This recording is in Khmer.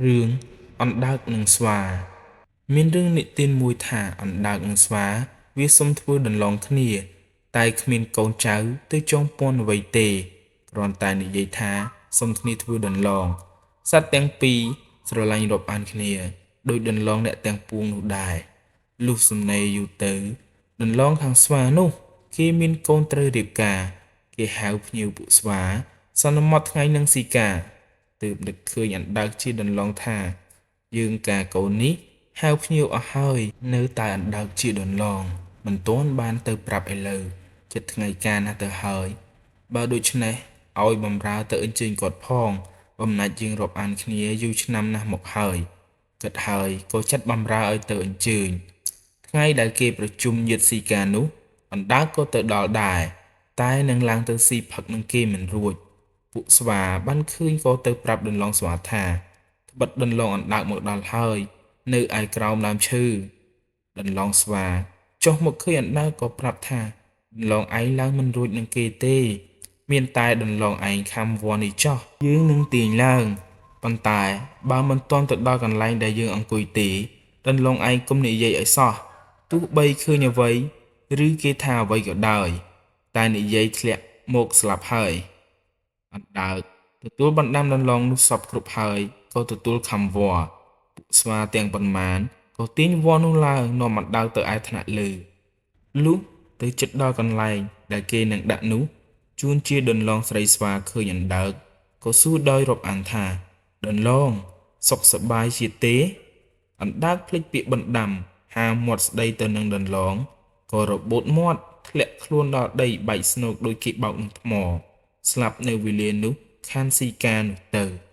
រឿង អណ្ដើកនិងស្វា មានរឿងនិទានមួយថា អណ្ដើកនិងស្វាវាសុំធ្វើដន្លងគ្នា តែគ្មានកូនចៅទៅចងពន្ធអ្វីទេ គ្រាន់តែនិយាយថាសុំគ្នាធ្វើដន្លង សត្វទាំងពីរស្រឡាញ់រាប់អានគ្នា ដូចដន្លងអ្នកទាំងពួងនោះដែរ លុះសំណេរយូរទៅ ដន្លងខាងស្វានោះ គេមានកូនត្រូវរៀបការ គេហៅភ្ញៀវពួកស្វា សន្មតថ្ងៃនឹងស៊ីការ ទើបនឹកឃើញអណ្ដើកជាដន្លងថា យើងការកូននេះហៅភ្ញៀវអស់ហើយ នៅតែអណ្ដើកជាដន្លង មិនទាន់បានទៅប្រាប់ឥឡូវ ជិតថ្ងៃការណាស់ទៅហើយ បើដូច្នេះឲ្យបម្រើទៅអញ្ជើញគាត់ផង បំណាច់យើងរាប់អានគ្នាយូរឆ្នាំណាស់មកហើយ គិតហើយក៏ចាត់បម្រើឲ្យទៅអញ្ជើញ ថ្ងៃដែលគេប្រជុំញាតិស៊ីការនោះ អណ្ដើកក៏ទៅដល់ដែរ តែនឹងឡើងទៅស៊ីផឹកនឹងគេមិនរួច ពួកស្វាបានឃើញក៏ទៅប្រាប់ដន្លងស្វាថា ត្បិតដន្លងអណ្ដើកមកដល់ហើយ នៅឯក្រោមដើមឈើ ដន្លងស្វាចុះមកឃើញអណ្ដើកក៏ប្រាប់ថា ដន្លងឯងឡើងមិនរួចនឹងគេទេ មានតែដន្លងឯងខាំវ័ននេះចុះ យើងនឹងទាញឡើង ប៉ុន្តែបើមិនទាន់ទៅដល់កន្លែងដែលយើងអង្គុយទេ ដន្លងឯងកុំនិយាយឲ្យសោះ ទោះបីឃើញអ្វី ឬគេថាអ្វីក៏ដោយ តែនិយាយធ្លាក់មកស្លាប់ហើយ អណ្ដើកទទួលបណ្ដាំដន្លងនោះសព្វគ្រប់ហើយ ក៏ទទួលខំវ័រ ពួកស្វាទាំងប៉ុន្មានក៏ទាញវ័រនោះឡើងនាំអណ្ដើកទៅឯថ្នាក់លើ លុះទៅជិតដល់កន្លែងដែលគេនឹងដាក់នោះ ជួនជាដន្លងស្រីស្វាឃើញអណ្ដើក ក៏សួរដោយរាប់អានថា ដន្លងសុខសប្បាយជាទេ អណ្ដើកភ្លេចពាក្យបណ្ដាំ ហាមាត់ស្ដីទៅនឹងដន្លង ក៏របូតមាត់ធ្លាក់ខ្លួនដល់ដីបែកស្នូកដូចគេបោកនឹងថ្ម ស្លាប់នៅវេលានោះខានស៊ីការនោះទៅ។